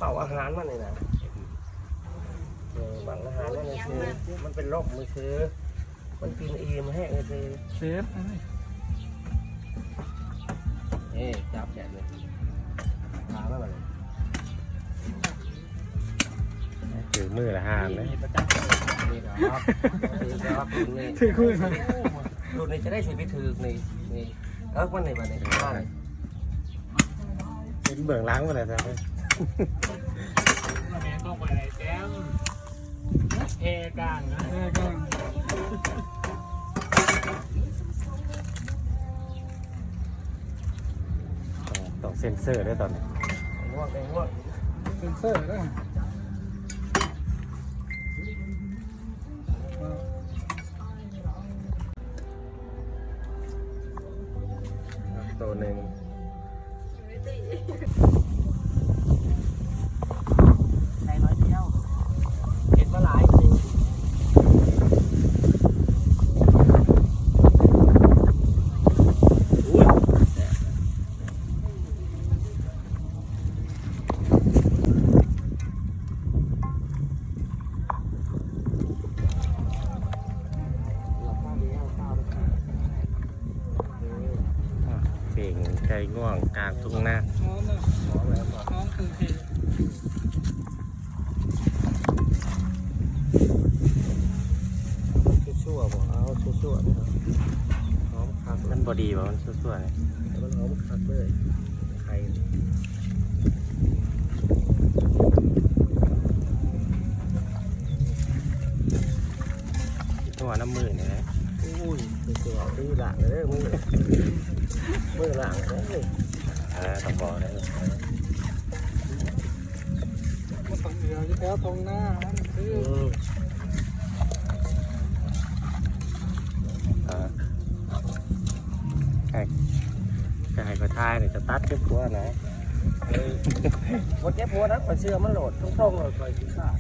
ເປົ່າອາຫານມັນນີ້ນະ ເອີ ບັງອາຫານມັນນີ້ຄື ມັນເປັນລົມມື້ຄື ມັນກິນອີ່ມແຮງນີ້ຄື ເຊຟອັນນີ້ ເອີ ຈັບແບບນີ້ ຖາມມາບັດນີ້ ຖືກມື້ລະຫ້າມເດ້ ມີປະຈຳ ນີ້ດອກ ຖືກດອກ ນີ້ ຖືກມື້ ລຸ້ນນີ້ຈະໄດ້ຊິໄປຖືກນີ້ ນີ້ ເອີ ວັນນີ້ ວັນນີ້ ເຫັນເບື້ອງຫຼັງໝົດແລ້ວ ແມ່ນຂອງຂ້ອຍແຫຼະແຈມ ແພກາງນະ ແພກາງ ຕ້ອງເຊັນເຊີເດີ້ຕອນນີ້ ເຊັນເຊີເດີ້. ໂຕໜຶ່ງ ໃສ່ໜ້ອຍດຽວ ເຮັດມາຫຼາຍ ໂອ້ຍ ເປັງໄກ່ງ່ວງກາງທົ່ງນາ ຫອມນະ ຫອມເຄີຍເຄ ມັນຊົ່ວໆບໍ່ ເອົາຊົ່ວໆນີ້ ຫອມຄັກ ມັນບໍ່ດີບໍ່ ມັນຊົ່ວໆນີ້ ແຕ່ມັນຫອມຄັກເລີຍ ໄຂ່ ຕົວະນ້ຳມືນີ້ແຫຼະ ໂອ້ຍ ໄປຕົວະມືລ້າງເດີ້ ມື ມືລ້າງເດີ້ ອ່າ ຕ້ອງບອກເດີ້ ມັນຕ້ອງເຫຼືອຢູ່ແຖວທົ່ງນາ ມັນຄື ອືມ ອ່າ ໃຫ້ ຈະໃຫ້ຂ້ອຍຖ່າຍນີ້ ຈະຕັດເຈັບຫົວນະ ເອີ ບໍ່ເຈັບຫົວນະ ຂ້ອຍເຊື່ອມັນໂລດ ຕົງໆໂລດ ຂ້ອຍຂີ້ຄ້ານ.